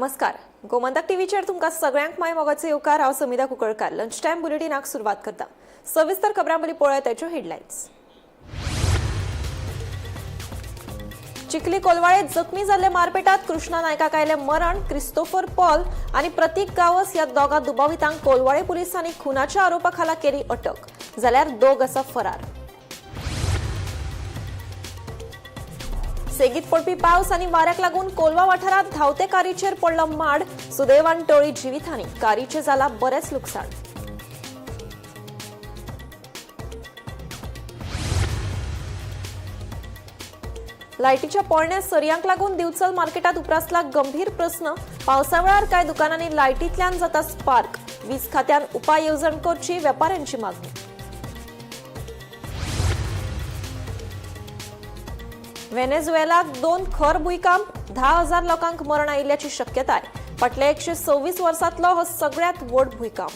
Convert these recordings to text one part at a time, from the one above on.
नमस्कार, गोमंतक टीव्हीचेर तुमकां सगळ्यांक माय मोगाचो येवकार. हांव समिधा कुंकळकार. लंच टायम बुलेटिनाक सुरवात करता. सविस्तर खबरां पयलीं पळोवया ताच्यो हेडलायन्स. चिखली कोलवाळे जखमी जाल्ले मारपेटात कृष्णा नायकाक आयलें मरण. क्रिस्तोफर पॉल आनी प्रतीक गावस ह्या दोगां दुबावितांक कोलवाळे पुलिसांनी खुनाच्या आरोपा खाला केली अटक, जाल्यार दोग आसा फरार. सेगीत पडपी पावस आनी वाऱ्याक लागून कोलवा वाठारांत धांवते कारीचेर पडलो माड. सुदैवान टळी जिवितहानी, कारीचें जाला बरेंच लुकसाण. लायटीच्या पोरण्या सरयांक लागून दिवचल मार्केटात उप्रासला गंभीर प्रस्न. पावसा वेळार कांय दुकानांनी लायटींतल्यान जाता स्पार्क. वीज खात्यान उपाय येवजण करची, वेपाऱ्यांची मागणी. व्हेनेझुएलाक 2 खर भूंयकांप, 10,000 लोकांक मरण आयिल्ल्याची शक्यताय. फाटल्या 126 वर्सांतलो हो सगळ्यांत व्हड भूंयकांप.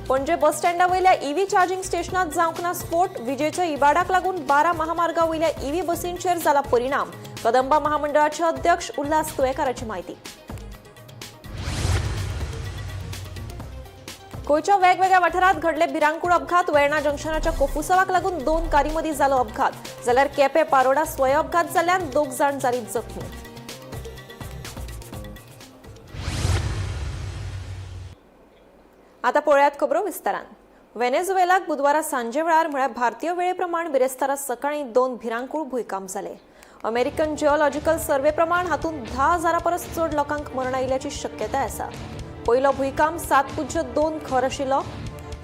पणजे बस स्टँडा वयल्या ईव्ही चार्जिंग स्टेशनात जावंक ना स्फोट. विजेच्या इबाडाक लागून 12 महामार्गा वयल्या ईव्ही बसींचेर जाला परिणाम. कदंबा महामंडळाचे अध्यक्ष उल्हास तुयेकाराची म्हायती. गोंयच्या वेगवेगळ्या वाठारांत घडले भिरांकूळ अपघात. वेर्णा जंक्शनाच्या कोफुसावाक लागून 2 कारीं जालो अपघात, जाल्यार केपें पारोडा स्वय अपघात जाल्ल्यान 2 जाण जाली जखमी. आता पळयात खबरो विस्तारान. व्हेनेझुएलाक बुधवारा सांजे वेळार म्हळ्यार भारतीय वेळे प्रमाण बिरेस्तारा सकाळीं 2 भिरांकूळ भूंयकांप जाले. अमेरिकन जिओलॉजिकल सर्वे प्रमाण हातूंत 10,000 परस चड लोकांक मरण आयिल्ल्याची शक्यताय आसा. पयलो भूंयकांप 7.2 खर आशिल्लो.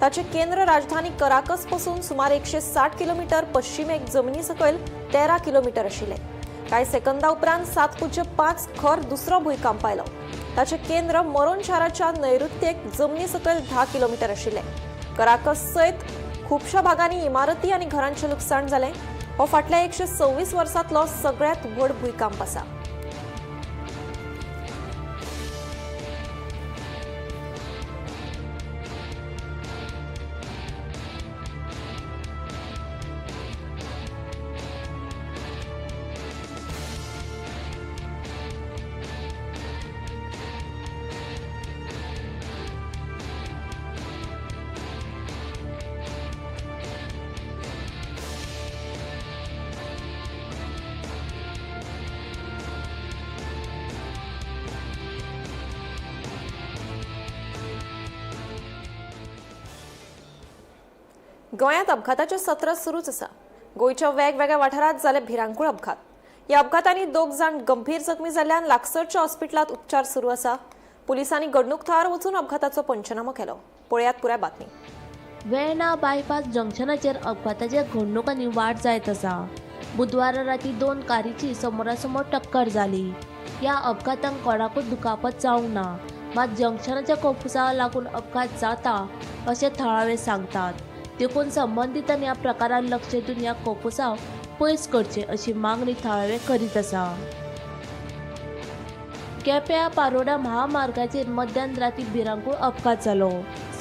ताचें केंद्र राजधानी कराकस पसून सुमार 160 किलोमिटर पश्चिमेक जमनी सकयल 13 किलोमिटर आशिल्लें. कांय सेकंदा उपरांत 7.5 खर दुसरो भूंयकांप आयलो. ताचें केंद्र मरोन शाराच्या नैऋत्येक जमनी सकयल 10 किलोमिटर आशिल्लें. कराकस सयत खुबश्या भागांनी इमारती आनी घरांचें लुकसाण जालें. हो फाटल्या 126 वर्सांतलो सगळ्यांत व्हड भूंयकांप आसा. गोंयांत अपघाताचें सत्र सुरूच आसा. गोंयच्या वेगवेगळ्या वाठारांत जाले भिरांकूळ अपघात. ह्या अपघातांनी 2 जाण गंभीर जखमी जाल्ल्यान लागसरच्या हॉस्पिटलांत उपचार सुरू आसा. पुलिसांनी घडणूक थळार वचून अपघाताचो पंचनामो केलो. पळयात पुराय बातमी. वेर्णा बायपास जंक्शनाचेर अपघाताच्या घडणुकांनी वाड जायत आसा. बुधवारा राती 2 कारीची समोरासमोर टक्कर जाली. ह्या अपघातांक कोणाकूच दुखापत जावंक ना, मात जंक्शनाच्या कोफुसावा लागून अपघात जाता अशें थळावे सांगतात. देखून संबंदितांनी ह्या प्रकारान लक्ष दिवन ह्या कोफुसाव पयस करचे अशी मागणी थळावे करीत आसा. केप्यां पारोडा महामार्गाचेर मध्यान राती भिरांकूळ अपघात जालो.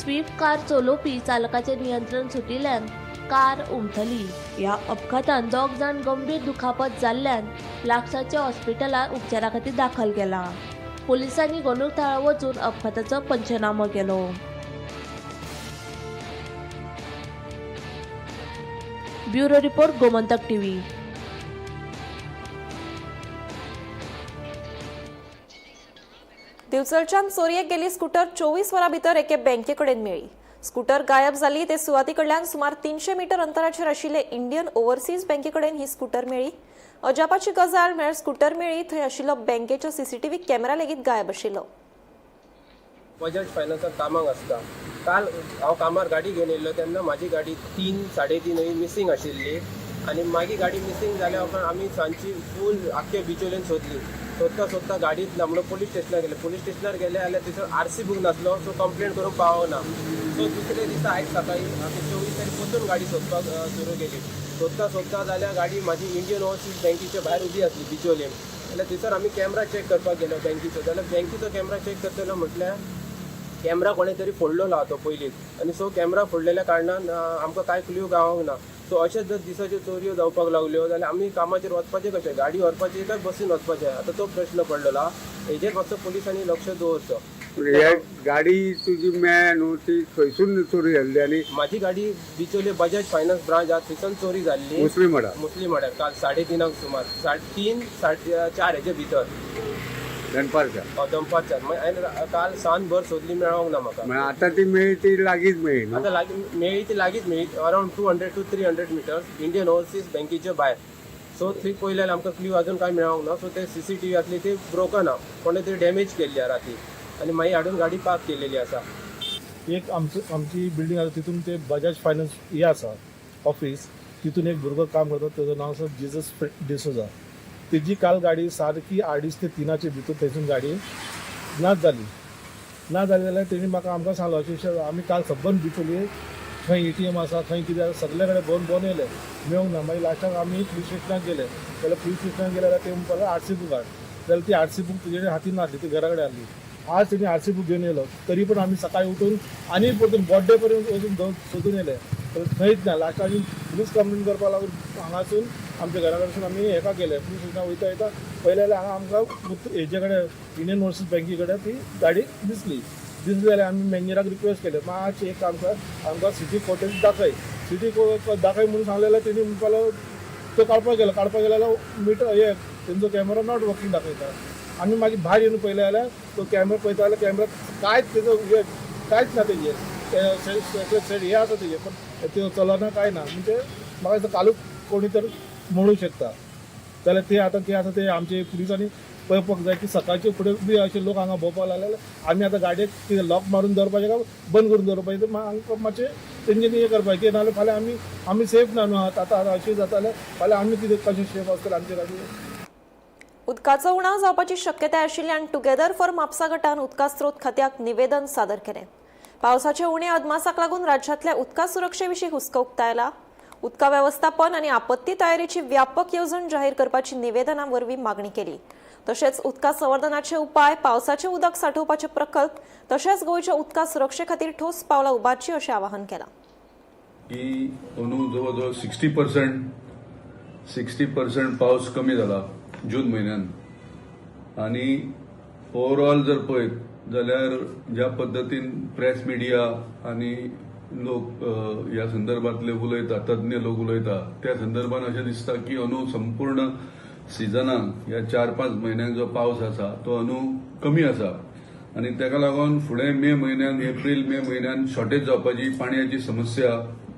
स्विफ्ट कार चलोवपी चालकाचें नियंत्रण सुटिल्ल्यान कार उमथली. ह्या अपघातान 2 जाण गंभीर दुखापत जाल्ल्यान लागसारच्या हॉस्पिटलात उपचारा खातीर दाखल केला. पुलिसांनी घडणूक थळार वचून अपघाताचो पंचनामो केलो. Bureau report, Gomantak TV. दिवचलच्यान चोरयेक गेली स्कूटर 24 वरां भितर एके बँके कडेन मेळ्ळी. स्कूटर गायब जाली ते सुवाती कडल्यान सुमार 300 मिटर अंतराचेर आशिल्ले इंडियन ओव्हरसीज बँके कडेन ही स्कूटर मेळ्ळी. अजापाची गजाल म्हळ्यार स्कूटर मेळ्ळी थंय आशिल्लो बँकेचो सीसीटीव्ही कॅमेरा लेगीत गायब आशिल्लो. बजाज फायनान्सात कामाक आसता. काल हांव कामार गाडी घेवन येयल्लो तेन्ना म्हाजी गाडी 3 3:30 ही मिसींग आशिल्ली आनी मागीर गाडी मिसींग जाल्या उपरांत आमी सांजची फूल आख्खे बिचोलेन सोदली. सोदता सोदता गाडीच ना म्हणून पोलीस स्टेशनार गेले. पोलीस स्टेशनार गेले जाल्यार थंयसर आरसी बूक नासलो, सो कंप्लेन करूंक पावना. सो दुसरे दिसा आयज सकाळी 24 तारीख परतून गाडी सोदपाक सुरू केली. सोदता सोदता जाल्यार गाडी म्हाजी इंडियन ओवरसीज बँकेच्या भायर उबी आसली बिचोलेन. जाल्यार थंयसर आमी कॅमरा चॅक करपाक गेलो बँकेचो. जाल्यार बँकेचो कॅमरा चॅक करतलो म्हटल्यार कॅमरा कोणें तरी फोडलेलो आहा तो पयलींच आनी सो कॅमरा फोडलेल्या कारणान आमकां कांय क्ल्यू गावोंक ना. सो अशेंच जर दिसाच्यो चोरयो जावपाक लागल्यो जाल्यार आमी कामाचेर वचपाचें कशें? गाडी व्हरपाची काय बसीन वचपाचें? आतां तो प्रश्न पडलेलो आहा. हेजेर मातसो पुलिसांनी लक्ष दवरचो. पूण हे गाडी तुजी मेळ्ळ्या न्हू, ती खंयसून चोरी जाल्ली आनी माझी गाडी बिचोले बजाज फायनान्स ब्रांच आहा थंयसान चोरी जाल्ली. मुस्लीम मडा? मुस्लीम वाड्यार काल 3:30 सुमार, 3:30 4:30 हेजे भितर. दनपारच्या? दनपारच्यान. मागीर हांवें काल सांजभर सोदली, मेळोंक ना म्हाका. म्हळ्यार आतां ती मेळ्ळी ती लागींच मेळ्ळी न्हू? आतां लागीं मेळ्ळी ती, लागींच मेळ्ळी, around 200 to 300 meters, Indian Overseas बँकेच्या भायर. सो थंय पळयल्यार आमकां क्ल्यू अजून कांय मेळोंक ना. सो ते सीसीटीव्ही आसली ती ब्रोकन आहा, कोणे तरी डॅमेज केल्ली आहा राती आनी मागीर हाडून गाडी पार्क केलेली आसा. एक आमची बिल्डींग आसा, तितून ते बजाज फायनान्स हे आसा ऑफिस, तितून एक भुरगो काम करता, तेजो नांव आसा जिजस डिसोजा. तेजी काल गाडी सारकी 2:30 ते 3च्या भितर थंयसून गाडी नाच जाली. ना जाली जाल्यार तेणी म्हाका आमकां सांगलो अशें अशें, आमी काल सबंद बिचोली खंय एटीएम आसा, खंय कितें आसा, सगळे कडेन भोंवन भोंवन येयले, मेळूंक ना. मागीर लास्टाक आमी पुलीस स्टेशनाक गेले. जाल्यार पुलीस स्टेशनाक गेले जाल्यार ते म्हणपाक लागले आरसी बूक हाड. जाल्यार ती आरसी बूक तेजे हातीन नासली, ती घरा कडेन आहली. आज तेणी आरसी बूक घेवन येयलो, तरी पण आमी सकाळी उठून आनी परतून बोड्डे पर्यंत वचून सोदून येयले, तर थंयच ना. लास्टाक आमी पुलीस कंप्लेन करपाक लागून हांगासून आमच्या घरा कडसून आमी हेका गेले, पुलीस स्टेशनाक वयता वयता पयलें जाल्यार हांगा आमकां हेजे कडेन, इंडियन ओवरसीज बँकी कडेन ती गाडी दिसली. दिसली जाल्यार आमी मॅनेजराक रिक्वेस्ट केले, मातशें एक काम कर, आमकां सिटी फुटेज दाखय, सिटी दाखय म्हणून सांगलें जाल्यार तेणी म्हणपाक लागलो, तो काडपाक गेलो, काडपाक गेलो जाल्यार मिटर हे तेंचो कॅमेरा not working दाखयता. आमी मागीर भायर येवन पळयलें जाल्यार तो कॅमेरा पळयता जाल्यार कॅमेरा कांयच तेजो हे कांयच ना, तेजेर ते हे आसा तेजेर, पण ते चलना कांय ना. म्हणजे म्हाका दिसता कालूच कोणी तर म्हणू शकता. जाल्यार ते आतां कितें आसा ते आमचे पुलिसांनी पळोवपाक जाय की सकाळचे फुडें बी अशे लोक हांगा भोंवपाक लागले जाल्यार आमी आतां गाडयेक कितें लॉक मारून दवरपाचें काय बंद करून दवरपाचें, ते आमकां मातशें तेंच्यांनी हें करपाचें की नाजाल्यार फाल्यां आमी सेफ ना न्हू. आतां आतां अशें जाता जाल्यार फाल्यां आमी कितें कशें सेफ आसतले आमचे गाडयेक? उदकाचो उणाव जावपाची शक्यताय आशिल्ल्यान टुगेदर फॉर म्हापसा गटान उदका स्रोत खात्याक निवेदन सादर केलें. पावसाचे उणे अदमासाक लागून राज्यांतल्या उदका सुरक्षे विशीं हुस्को उक्तायला. उदका वेवस्थापन आनी आपत्ती तयारीची व्यापक येवजण जाहीर करपाची निवेदना वरवीं मागणी केली. तशेंच उदका संवर्धनाचे उपाय, पावसाचे उदक सांठोवपाचे प्रकल्प तशेंच गोंयच्या उदका सुरक्षे खातीर ठोस पावलां उबारची अशें आवाहन केलां. की अंदू जवळ जवळ 60% पावस कमी जाला जून म्हयन्यान आनी ओवरऑल जर पळयत जाल्यार ज्या पद्दतीन प्रेस मिडिया आनी लोक ह्या संदर्भातले उलयता, तज्ञ लोक उलयता, त्या संदर्भात अशें दिसता की अंदू संपूर्ण सिजनाक ह्या 4-5 म्हयन्यांक जो पावस आसा तो अंदू कमी आसा आनी ताका लागून फुडें मे म्हयन्यान, एप्रील मे म्हयन्यान शॉर्टेज जावपाची, पाणयाची समस्या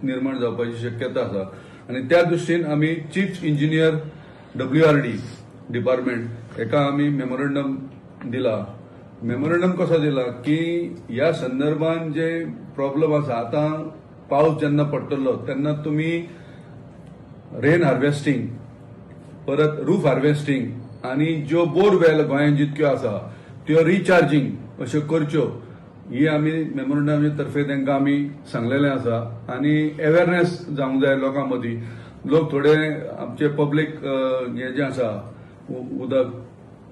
निर्माण जावपाची शक्यता आसा. आनी त्या दृश्टीन आमी chief engineer WRD department हेका आमी मेमोरंडम दिला. मेमोरंडम कसो दिला की ह्या संदर्भान जे प्रॉब्लम आसा, आतां पावस जेन्ना पडटलो तेन्ना तुमी रेन हार्वेस्टिंग, परत रूफ हार्वेस्टिंग आनी ज्यो बोरवेल गोंयांत जितक्यो आसा त्यो रिचार्जींग अश्यो करच्यो, ही आमी मेमोरंडमाचे तर्फे तांकां आमी सांगलेलें आसा. आनी अवेरनेस जावंक जाय लोकां मदीं. लोक थोडे आमचे पब्लीक हे जें आसा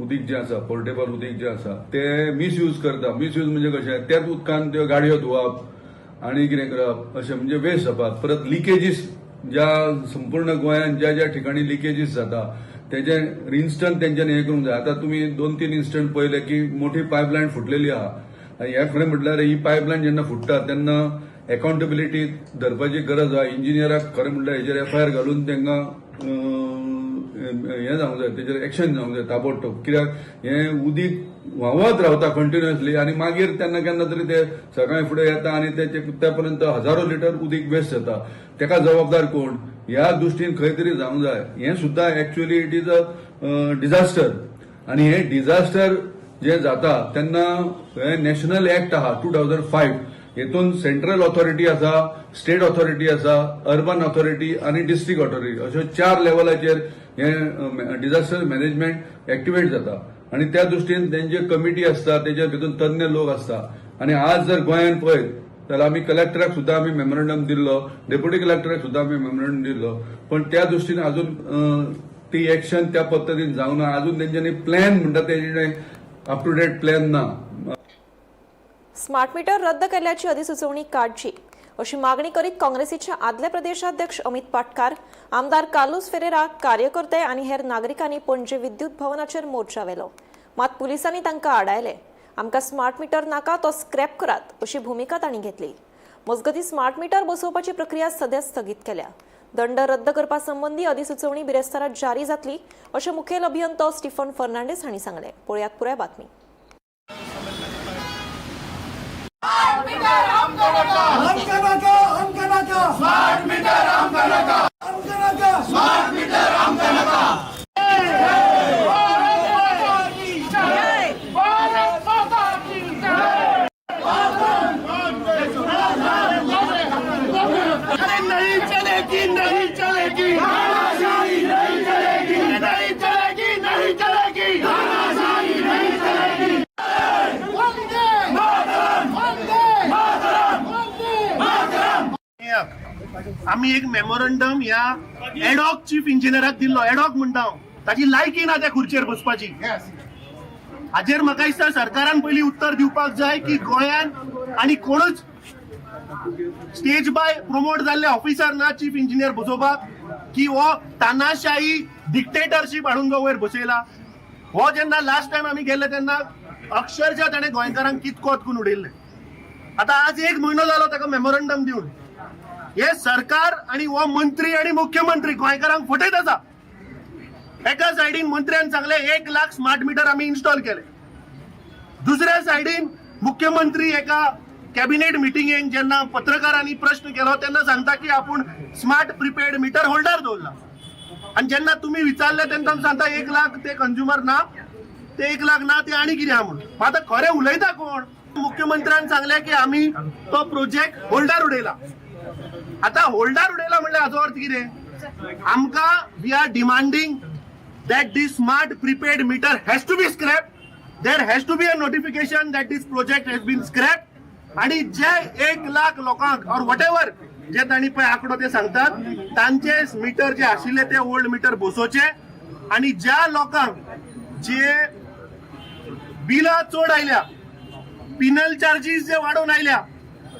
उदीक जें आसा, पोर्टेबल उदीक जें आसा ते मिसयूज करता. मिसयूज म्हणजे कशें, त्याच उदकान त्यो गाडयो धुवप आनी कितें करप अशें, म्हणजे वेस्ट जावप. परत लिकेजीस ज्या संपूर्ण गोंयांत ज्या ज्या ठिकाणी लिकेजीस जाता तेजे इन्स्टंट तेंच्यांनी हें करूंक जाय. आतां तुमी 2-3 इन्स्टंट पळयले की मोठी पायपलायन फुटलेली आहा. आनी हें खरें म्हटल्यार ही पायपलायन जेन्ना फुट्टा तेन्ना अकाउंटेबिलिटी धरपाची गरज आहा. इंजिनियराक खरें म्हटल्यार हेजेर एफआयआर घालून तांकां हें जावंक जाय, तेजेर एक्शन जावंक जाय ताबडतोब, कित्याक हें उदीक व्हांवत रावता कंटिन्युअसली आनी मागीर तेन्ना केन्ना तरी ते सकाळी फुडें येता आनी तेचे त्या पर्यंत हजारो लिटर उदीक वेस्ट जाता. तेका जबाबदार कोण, ह्या दृश्टीन खंय तरी जावंक जाय. हें सुद्दां actually it is a disaster आनी हें डिझास्टर जे जाता तेन्ना हे नॅशनल एक्ट आहा 2005, हेतून सेंट्रल ऑथॉरिटी आसा, स्टेट ऑथॉरिटी आसा, अर्बन ऑथॉरिटी आनी डिस्ट्रिक्ट ऑथॉरिटी, अश्यो चार लेवलाचेर हे डिझास्टर मॅनेजमेंट एक्टिवेट जाता. आनी त्या दृश्टीन तेंचे कमिटी आसता, तेच्या भितून तज्ञ लोक आसता. आनी आज जर गोंयांत पळयत जाल्यार आमी कलेक्टराक सुद्दां आमी मेमोरंडम दिल्लो, डेप्युटी कलेक्टराक सुद्दां आमी मेमोरंडम दिल्लो, पण त्या दृश्टीन अजून ती एक्शन त्या पद्दतीन जावंक ना. अजून तेंच्यांनी प्लॅन म्हणटा तेंचे अप टू डेट प्लॅन ना. स्मार्ट मीटर रद्द केल्ल्याची अधिसुचोवणी काडची अशी मागणी करीत काँग्रेसीचे आदले प्रदेशाध्यक्ष अमित पाटकार, आमदार कार्लुस फेरेरा, कार्यकर्ते आनी हेर नागरिकांनी पणजे विद्युत भवनाचेर मोर्चा व्हेलो. मात पुलिसांनी तांकां आडायले. आमकां स्मार्ट मिटर नाका, तो स्क्रॅप करात अशी भुमिका तांणी घेतली. मजगतीं, स्मार्ट मिटर बसोवपाची प्रक्रिया सध्या स्थगीत केल्या. दंड रद्द करपा संबंदी अधिसुचोवणी बिरेस्तारा जारी जातली अशें मुखेल अभियंतो स्टीफन फर्नांडीस हांणी सांगलें. पळयात पुराय बातमी. आमकां नाका, आमकां नाका स्मार्ट मिटर, आमकां नाका, आमकां नाका स्मार्ट मिटर, आमकां नाका. अरे नहीं चलेगी, नहीं चलेगी, नहीं चलेगी, नहीं चलेगी, नहीं चलेगी, नहीं चलेगी. वंदे मातरम, वंदे मातरम, वंदे मातरम. आमी एक मेमोरंडम ह्या एडॉक चीफ इंजिनियराक दिल्लो. एडॉक म्हणटा हांव, ताची लायकी ना त्या खुर्चेर बसपाची. हाजेर म्हाका दिसता सरकारान पयलीं उत्तर दिवपाक जाय की गोंयान आनी कोणूच स्टेज बाय प्रमोट जाल्ले ऑफिसर ना चीफ इंजिनियर बसोवपाक, की हो तानाशाही डिक्टेटरशीप हाडून जो वयर बसयला. हो जेन्ना लास्ट टायम आमी गेल्ले तेन्ना अक्षरशः ताणें गोंयकारांक कितकोत करून उडयल्लें. आतां आज एक म्हयनो जालो ताका मेमोरंडम दिवन. हे सरकार आनी हो मंत्री आनी मुख्यमंत्री गोंयकारांक फटयत आसा. एका सायडीन मंत्र्यान सांगलें 1 लाख स्मार्ट मिटर आमी इन्स्टॉल केले. दुसऱ्या सायडीन मुख्यमंत्री एका कॅबिनेट मिटिंगेन जेन्ना पत्रकारांनी प्रश्न केलो तेन्ना सांगता की आपूण स्मार्ट प्रिपेड मिटर होल्डर दवरला. आनी जेन्ना तुमी विचारले तेन्ना सांगता 1 लाख ते कंज्युमर ना, ते 1 लाख ना, ते आनी कितें आहा म्हणून. आतां खरें उलयता कोण? मुख्यमंत्र्यान सांगलें की आमी तो प्रोजेक्ट होल्डार उडयला. आतां होल्डार उडयला म्हणल्यार हाचो अर्थ कितें? आमकां we are demanding that this smart prepaid meter has to be scrapped. There has to be a notification that this project has been scrapped. आणि जे 1 लाख लोकांक ऑर what ever जे तांणी पळय आंकडो ते सांगतात, तांचे मिटर जे आशिल्ले ते ओल्ड मिटर बसोवचे आणि ज्या लोकांक जे बिलां चड आयल्या, पिनल चार्जीस जे वाडोवन आयल्या,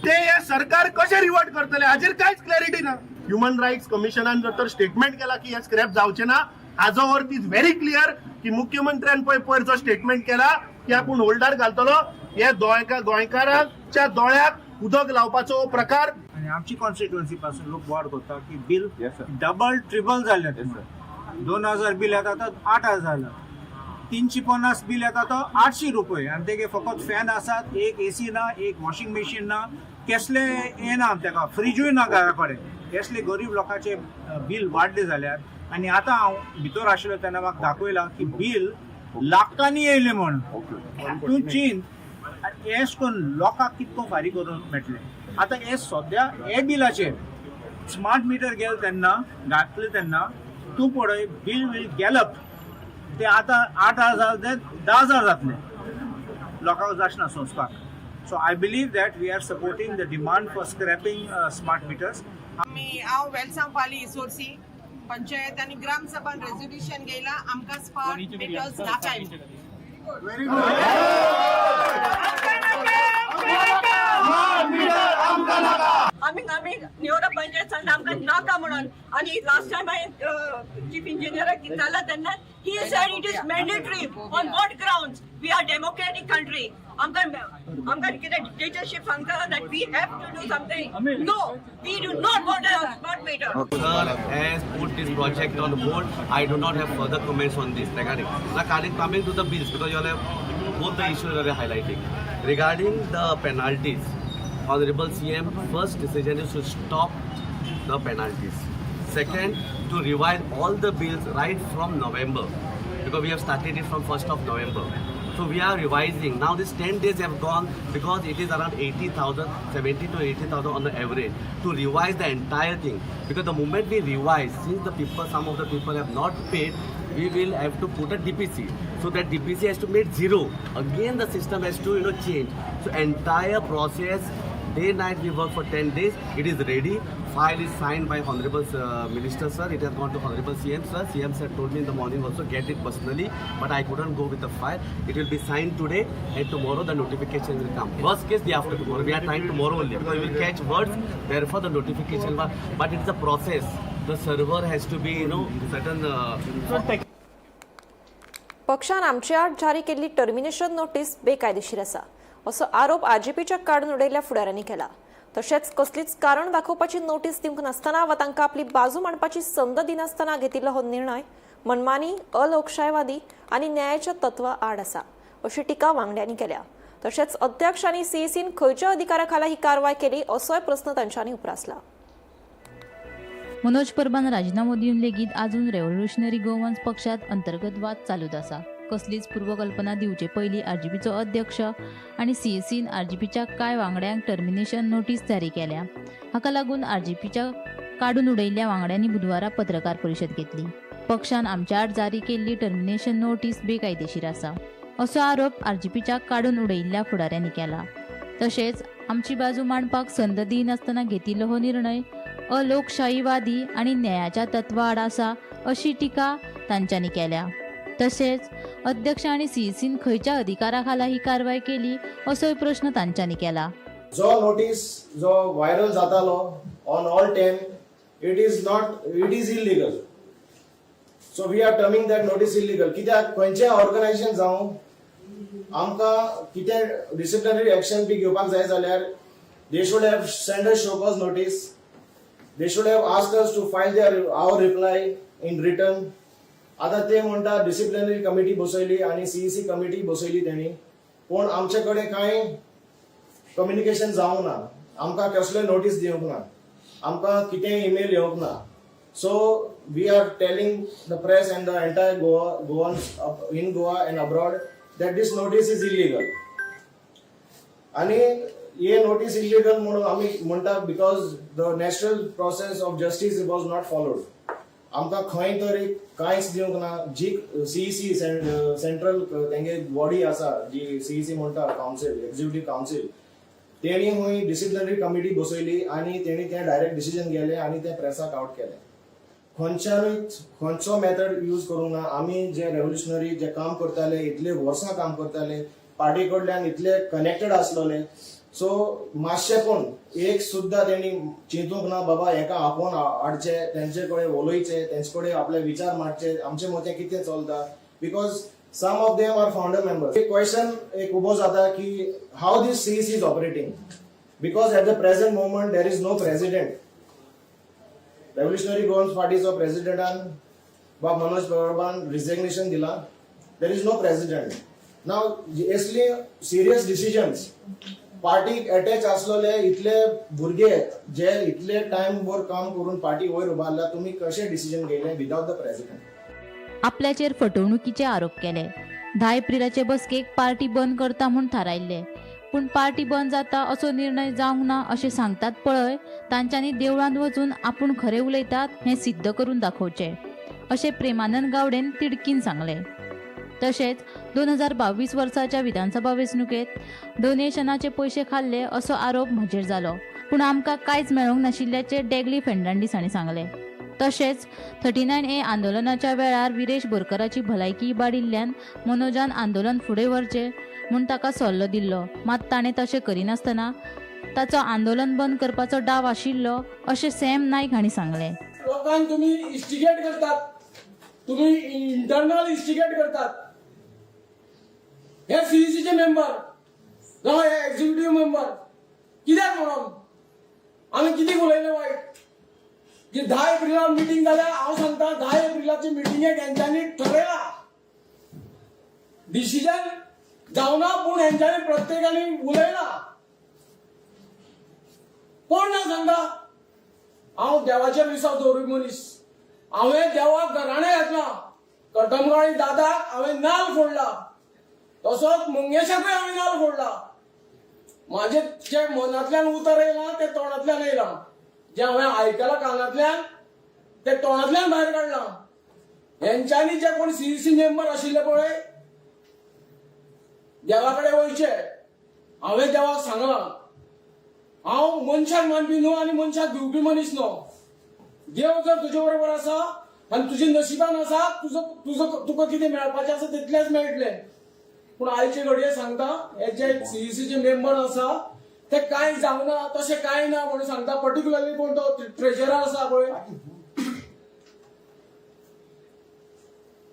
ते हे सरकार कशें रिवर्ट करतले हाजेर कांयच क्लॅरिटी ना. ह्युमन रायट्स कमिशनान जर तर स्टेटमेंट केला की हे स्क्रॅप जावचे ना, हाजो अर्थ is very clear की मुख्यमंत्र्यान पळय पयर जो स्टेटमेंट केला की आपूण होल्डार घालतलो, हे गोंयकारांच्या दोळ्याक उदक लावपाचो प्रकार. आनी आमची कॉन्स्टिट्युएन्सी पासून लोक बोवाळ करता की बिल डबल ट्रिपल जाल्लें. 2000 बील येता तो 8000 जाला, 350 बील येता तो 800 रुपये. आनी तेगे फकत फॅन आसात, एक एसी ना, एक वॉशिंग मशीन ना, केसले हें ना, तेका फ्रिजूय ना घरा कडेन. असले गरीब लोकांचे बील वाडले जाल्यार, आनी आतां हांव भितर आशिल्लो तेन्ना म्हाका दाखयलां की बील लाखांनी येयलें म्हण. तूं चिंत हें करून लोकांक कितको फारीक करून मेळटलें? आतां हे सद्या हे बिलाचेर स्मार्ट मिटर गेले तेन्ना, घातले तेन्ना, तूं पळय, बील वील गॅलप. ते आतां 8000 ते 10,000 जातले. लोकांक जाचना सोंसपाक. So I believe that we are supporting the demand for scrapping smart meters. आमी हांव वेलसांव पाली इसोरसी पंचायत आनी ग्रामसभान रेजोल्युशन घेयला, आमकां स्मार्ट मिटर्स नाकाय. Very good. स्मार्ट मिटर आमकां नाका. आमी आमी निवडा पंचायत सांगता आमकां नाका म्हणून. आनी लास्ट टायम हांवें चीफ इंजिनियराक विचारला तेन्ना he said it is mandatory. On what grounds? We are democratic country. आमकां आमकां कितें डिक्टेटरशीप सांगता that we have to do something? No, we do not want a smart meter. Sir has put this project on hold. I do not have further comments on this regarding. Now, coming to the bills, because you all have both the issues are highlighting. Regarding the penalties, Honorable CM first decision is to stop the penalties. Second, to revise all the bills right from November, because we have started it from 1st of November. So we are revising. Now this 10 days have gone because it is around 80,000, 70 to 80,000 on the average to revise the entire thing. Because the moment we revise, since the people, some of the people have not paid, we will have to put a DPC. So that DPC has to make zero. Again, the system has to change. So entire process, day night we work for 10 days. It is ready. File is signed by Honorable Minister sir. It has gone to Honorable CM sir. CM sir told me in the morning also get it personally, but I couldn't go with the file. It will be signed today and tomorrow the notification will come. Worst case, day after tomorrow. We are trying tomorrow only because we will catch words. Therefore, the notification. But it's a process. The server has to be, certain. पक्षान आमचे आड जारी केल्ली termination notice बेकायदेशीर आसा असो आरोप आरजीपीच्या काडून उडयल्ल्या फुडाऱ्यांनी केला. तशेंच कसलीच कारण दाखोवपाची नोटीस दिवंक नासतना वा तांकां आपली बाजू मांडपाची संद दिनासतना घेतिल्लो हो निर्णय मनमानी, अलोकशायवादी आनी न्यायाच्या तत्वा आड आसा अशी टिका वांगड्यांनी केल्या. तशेंच अध्यक्ष आनी सीईसीन खंयच्या अधिकारा खाला ही कारवाय केली असोय प्रस्न तांच्यांनी उप्रासला. मनोज परबान राजिनामो दिवन लेगीत आजून रेव्होल्युशनरी गोवन्स पक्षात अंतर्गत वाद चालूच आसा. कसलीच पूर्वकल्पना दिवचे पयलीं आरजीपीचो अध्यक्ष आनी सीईसीन आरजीपीच्या कांय वांगड्यांक टर्मिनेशन नोटीस जारी केल्या. हाका लागून आरजीपीच्या काडून उडयल्ल्या वांगड्यांनी बुधवारा पत्रकार परिशद घेतली. पक्षान आमच्या आड जारी केल्ली टर्मिनेशन नोटीस बेकायदेशीर आसा असो आरोप आरजीपीच्या काडून उडयल्ल्या फुडाऱ्यांनी केला. तशेंच आमची बाजू मांडपाक संद दिनासतना घेतिल्लो हो निर्णय अलोकशाहीवादी आनी न्यायाच्या तत्वा आड आसा अशी टिका तांच्यांनी केल्या. तशेंच अध्यक्ष आनी सीईसीन खंयच्या अधिकारा खाला ही कारवाय केली असोय प्रश्न तांच्यांनी केला. जो नोटीस जो व्हायरल जातालो on all 10, it is not, it is illegal. So we are terming that notice illegal. कित्याक खंयचें ऑर्गनायझेशन जावं, आमकां कितें डिसिप्लिनरी एक्शन बी घेवपाक जाय जाल्यार they should have send a show cause notice, they should have ask us to file their our reply in written. आतां ते म्हणटा डिसिप्लिनरी कमिटी बसयली आनी सीईसी कमिटी बसयली तेणी, पूण आमचे कडेन कांय कम्युनिकेशन जावंक ना. आमकां कसले नोटीस दिवंक ना, आमकां कितें ईमेल येवंक ना. So we are telling the press and the entire Goa, Goans in Goa and abroad that this notice is illegal. आनी हे नोटीस इलिगल म्हणून आमी म्हणटा because the natural process of justice was not followed. आमकां खंय तरी कांयच दिवंक ना. जी सीईसी सेंट्रल तेंगे बॉडी आसा, जी सीईसी म्हणटा, कावन्सील, एक्झिक्युटीव कावन्सील, तेणी हुंय डिसिप्लिनरी कमिटी बसयली आनी तेणी तें डायरेक्ट डिसिजन गेलें आनी तें प्रेसाक आवट केलें. खंयच्यानूय खंयचो मेथड यूज करूंक ना. आमी जे रेव्होल्युशनरी जे काम करताले, इतले वर्सां काम करताले, पार्टी कडल्यान इतले कनेक्टेड आसलोले, सो मातशें पूण एक सुद्दां तेणी चिंतूंक ना बाबा हेका आपोवन हाडचे, तेंचे कडेन उलोवचे, तेंचे कडेन आपले विचार मांडचे, आमचे मतें कितें चलता, because some of them are founder members. एक क्वेश्चन एक उबो जाता की how this CEC is operating, because at the present moment there is no president. Revolutionary Goans पार्टीचो प्रेसिडेंटान बाब मनोज परबान रिझिग्नेशन दिला. There is no president now. असली सिरियस डिसिजन्स, पार्टीक attach आसलेले इतले भुरगे जे इतले टायम भर काम करून पार्टी वयर उबारल्या, तुमी कशें डिसिजन घेयलें विदाउट the president? आपल्याचेर फटवणुकीचे आरोप केले. 10 एप्रिलाचे बसकेक पार्टी बंद करता म्हूण थारायल्ले, पूण पार्टी बंद जाता असो निर्णय जावंक ना अशें सांगतात पळय, तांच्यांनी देवळांत वचून आपूण खरें उलयतात हें सिद्ध करून दाखोवचें अशें प्रेमानंद गावडेन तिडकीन सांगलें. तशेंच 2022 वर्साच्या विधानसभा वेंचणुकेत डोनेशनाचे पयशे खाल्ले असो आरोप म्हजेर जालो, पूण आमकां कांयच मेळोंक नाशिल्ल्याचें डेगली फेर्नांडीस हांणी सांगलें. तशेंच 39A आंदोलनाच्या वेळार विरेश बोरकराची भलायकी इबाडिल्ल्यान मनोजान आंदोलन फुडें व्हरचें म्हूण ताका सल्लो दिल्लो, मात ताणें तशें करिनासतना ताचो आंदोलन बंद करपाचो डाव आशिल्लो अशें सॅम नायक हांणी सांगलें. लोकांक तुम्ही इन्स्टिगेट करतात, तुम्ही इंटरनल इन्स्टिगेट करतात. हे सीईसीचे मेंबर जावं हे एक्झिक्युटिव्ह मेंबर, कित्याक म्हणून आमी कितें उलयले वायट की 10 एप्रिलाक मिटींग जाल्या? हांव सांगता, 10 एप्रिलाची मिटिंगेक हेंच्यांनी ठरयला, डिसिजन जावना, पूण हेंच्यांनी प्रत्येकानी उलयला. कोण ना सांगता. हांव देवाचेर विश्वास दवरपी मनीस. हांवें देवाक घराणें घातलां. कटमगाळी दादाक हांवें नाल फोडला, तसोच मंगेशाकूय हांवें नाल फोडला. माझे जे मनांतल्यान उतर येयलां तें तोंडांतल्यान येयलां. जें हांवें आयकलां कानांतल्यान तें तोंडांतल्यान भायर काडलां. हेंच्यांनी जे कोण सीईसी मेंबर आशिल्ले पळय, देवा कडेन वयचे. हांवें देवाक सांगलां. हांव मनशाक मानपी न्हू आनी मनशाक भिवपी मनीस न्हू. देव जर तुजे बरोबर आसा आनी तुजे नशिबान आसा, तुजो तुजो तुका कितें मेळपाचें आसा तितलेंच मेळटलें. पूण आयचे घडये सांगता, हे जे सीईसीचे मेंबर आसा ते कांय जावना तशें कांय ना म्हणून सांगता. पर्टिक्युलरली कोण तो ट्रेजरर आसा पळय,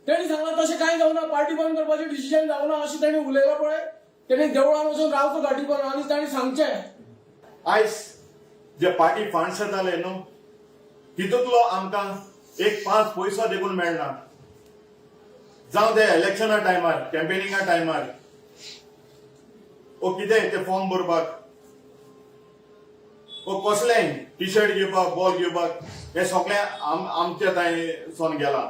तेणी सांगलां तशें कांय जावना, पार्टी बंद करपाचें डिसिजन जावना अशें तेणी उलयलां पळय. तेणी देवळान वचून रावचो गाडी करून आनी ताणी सांगचें. आयज जे पार्टी फंड्स येताले न्हू, तितूंतलो आमकां एक 5 पयसो देखून मेळना. जावं ते इलेक्शना टायमार, कॅम्पेनिंगा टायमार, ओ कितें ते फॉर्म भरपाक, ओ कसलेंय टी शर्ट घेवपाक, बॉल घेवपाक, हे सगळें आमच्या थंय सोन गेला.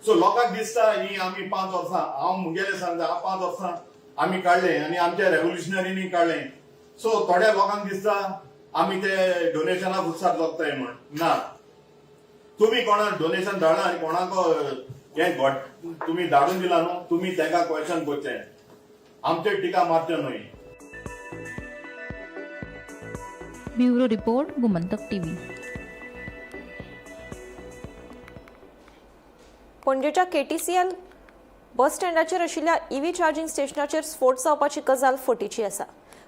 सो लोकांक दिसता ही आमी 5 वर्सां, हांव मुगेलें सांगता, 5 वर्सां आमी काडले आनी आमच्या रेव्होल्युशनरींनी काडले. सो थोड्या लोकांक दिसता आमी ते डोनेशनाक उत्साह जगताय म्हण. ना, तुमी कोणाक डोनेशन धाडला आनी कोणाक हें घट तुमी धाडून दिला न्हू, तुमी तांकां क्वेशन करचें, आमचेर टिका मारचें न्हय. Bureau report, Gomantak TV. पणजेच्या केटीसीएल बस स्टँडाचेर आशिल्ल्या ईव्ही चार्जिंग स्टेशनाचेर स्फोट जावपाची गजाल फटीची आसा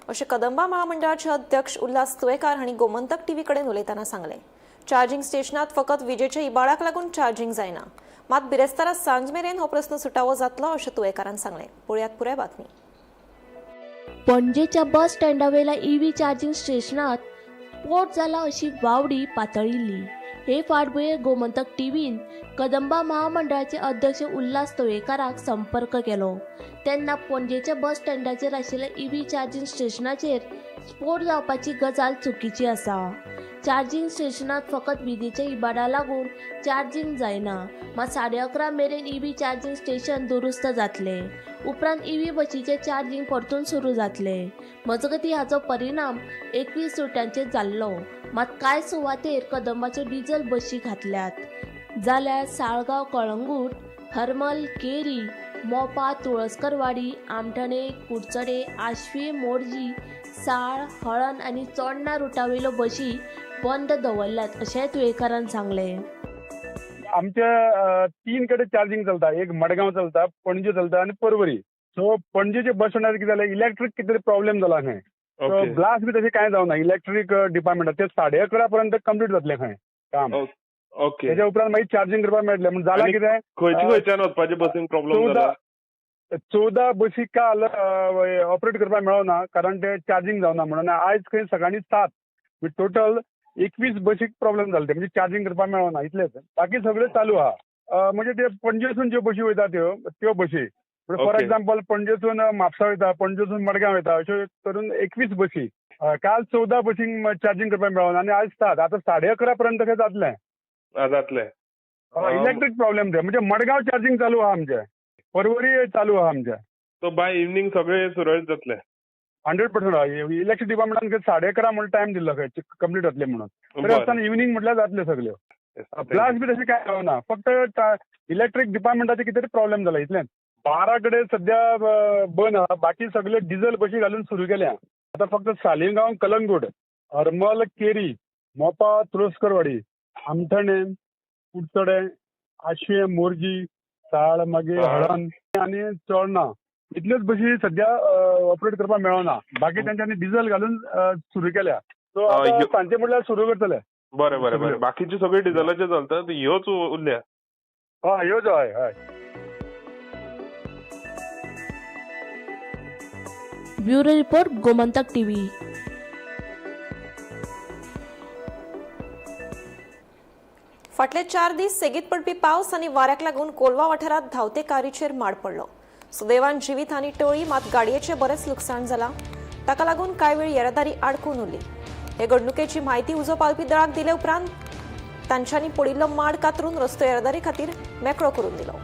अशें कदंबा महामंडळाचे अध्यक्ष उल्हास तुयेकार हांणी गोमंतक टीव्ही कडेन उलयतना सांगलें. चार्जिंग स्टेशनात फकत विजेच्या इबाडाक लागून चार्जिंग जायना, मात बिरेस्तारा सांज मेरेन हो प्रस्न सुटावो जातलो अशें तुयेकारान सांगलें. पळयात पुराय बातमी. पणजेच्या बस स्टँडावेल्या ईव्ही चार्जिंग स्टेशनात स्फोट जाला अशी वावडी पातळिल्ली. हे फाटभुंयेर गोमंतक टीव्हीन कदंबा महामंडळाचे अध्यक्ष उल्हास तोयेकाराक संपर्क केलो तेन्ना पणजेच्या बस स्टँडाचेर आशिल्ल्या ईव्ही चार्जिंग स्टेशनाचेर स्फोट जावपाची गजाल चुकीची आसा. चार्जिंग स्टेशनात फकत विजेच्या इबाडा लागून चार्जिंग जायना, मात 11:30 मेरेन ईव्ही चार्जिंग स्टेशन दुरुस्त जातले. उपरांत ईव्ही बशीचें चार्जिंग परतून सुरू जातले. मजगतीं हाचो परिणाम 21 सुट्यांचेर जाल्लो, मात कांय सुवातेर कदंबाच्यो डिझल बशी घातल्यात. जाल्यार साळगांव, कळंगूट, हरमल, केरी, मोपा, तुळसकरवाडी, आमठाणे, कुडचडे, आश्वी, मोरजी, साळ, हळण आनी चोडणा रुटावेल्यो बशी बंद दवरल्यात अशेंय तुयेकारान सांगलें. आमच्या 3 कडेन चार्जिंग चलता, एक मडगांव चलता, पणजे चलता आनी परवरी. सो पणजेचे बस स्टँडार कितें जालें, इलेक्ट्रीक कितें तरी प्रॉब्लेम जाला खंय, सो ब्लास्ट बी तशें कांय जावना. इलेक्ट्रीक डिपार्टमेंट ते 11:30 पर्यंत कंप्लीट जातलें खंय काम. ओके, तेच्या उपरांत मागीर चार्जिंग करपाक मेळटलें. म्हण जालां कितें, खंयचे खंयच्यान वचपाचें बसीन प्रॉब्लेम जाला? 14 बसी काल ऑपरेट करपाक मेळना कारण ते चार्जिंग जावना म्हणून. आयज खंय सकाळीं 7, टोटल 21 बसीक प्रॉब्लेम जाले ते, म्हणजे चार्जिंग करपाक मेळना इतलेच. बाकी सगळें चालू आहा. म्हणजे ते पणजेसून ज्यो बशी वयता त्यो बशी, फॉर एक्झाम्पल पणजेसून म्हापसा वयता, पणजेसून मडगांव वयता, अश्यो करून 21 बसी. काल 14 बसींक चार्जिंग करपाक मेळना आनी आयज 7. आतां 11:30 पर्यंत खंय जातलें जातलें. इलेक्ट्रीक प्रॉब्लेम ते, म्हणजे मडगांव चार्जिंग चालू आहा आमचें, परवरी चालू आहा आमचें. सो बाय इवनींग सगळें सुरळीत जातलें 100%. इलेक्ट्रीक डिपार्टमेंटान 11:30 म्हणून टायम दिल्लो खंय कंप्लीट जातलें म्हणून, तरी आसतना इवनींग म्हटल्यार जातल्यो सगल्यो. ब्लास्ट बी तशें कांय जावना, फक्त इलेक्ट्रीक डिपार्टमेंटाचे कितें तरी प्रॉब्लेम जाला इतलेंच. 12 कडेन सद्या बंद आहा, बाकी सगळे डिझल बशी घालून सुरू केल्या. आतां फक्त सालिगांव, कलंगूट, हरमल, केरी, मोपा, तुळसकरवाडी, आमठाणे, कुडचडे, आशे, मोरजी, साळ, मागीर हळण आनी चोडणा इतल्योच बशी सद्या ऑपरेट करपाक मेळना. बाकी तेंच्यांनी डिझल घालून सुरू केल्या. सो सांजे म्हटल्यार सुरू करतले. बरें बरें बरें, बाकीचे सगळे डिझलाचे चलतात, ह्योच उरल्या. हय, ह्योच. हय हय. Bureau report, Gomantak TV. फाटले 4 दीस सेगीत पडपी पावस आनी वाऱ्याक लागून कोलवा वाठारांत धांवते कारीचेर माड पडलो. सुदैवान जिवीत आनी टळी, मात गाडयेचें बरेंच लुकसाण जालां. ताका लागून कांय वेळ येरादारी आडकून उरली. हे घडणुकेची म्हायती उजो पावपी दळाक दिले उपरांत तांच्यांनी पडिल्लो माड कातरून रस्तो येरादारी खातीर मेकळो करून दिलो.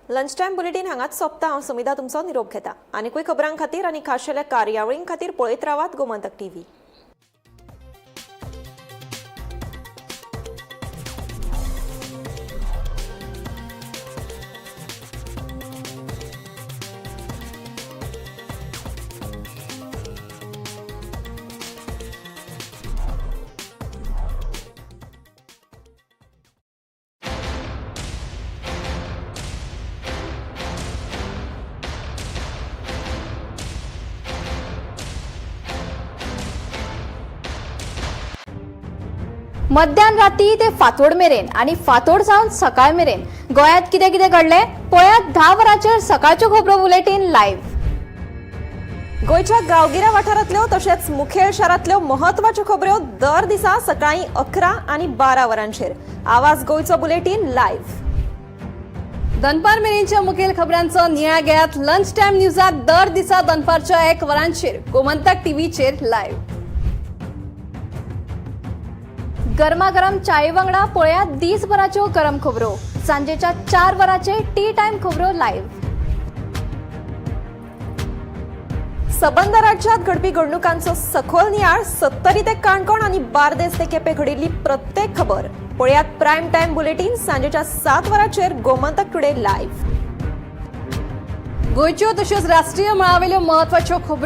लंच टायम बुलेटीन हांगाच सोंपता. हांव सुमिधा तुमचो निरोप घेता. आनिकूय खबरां खातीर आनी खाशेल्या कार्यावळीं खातीर पळयत रावात गोमंतक टीव्ही. मध्यान राती ते फांतोड मेरेन आनी फांतोड जावन सकाळ मेरेन गोंयांत कितें कितें घडलें पळयात 10 वरांचेर सकाळच्यो खबरो बुलेटीन लायव्ह. गोंयच्या गांवगिऱ्या वाठारांतल्यो तशेंच मुखेल शारांतल्यो म्हत्वाच्यो खबऱ्यो दर दिसा सकाळीं 11 आनी 12 वरांचेर आवाज गोंयचो बुलेटीन लायव्ह. दनपार मेरेनच्या मुखेल खबरांचो नियाळ घेयात लंच टायम न्यूजात दर दिसा दनपारच्या 1 वरांचेर गोमंतक टीव्हीचेर लायव्ह. गरमागरम चाये वांगडा पळयात दीसभराच्यो गरम खबरो सांजेच्या 4 वरांचेर टी टायम खबरो लायव्ह. सबंद राज्यात घडपी घडणुकांचो सखोल नियाळ सत्तरी ते काणकोण आनी बार्देस ते केपें घडिल्ली प्रत्येक खबर पळयात प्रायम टायम बुलेटीन सांजेच्या 7 वरांचेर गोमंतक टुडे लायव्ह. गोंयच्यो तश्योच राष्ट्रीय मळावेल्यो म्हत्वाच्यो खबरो.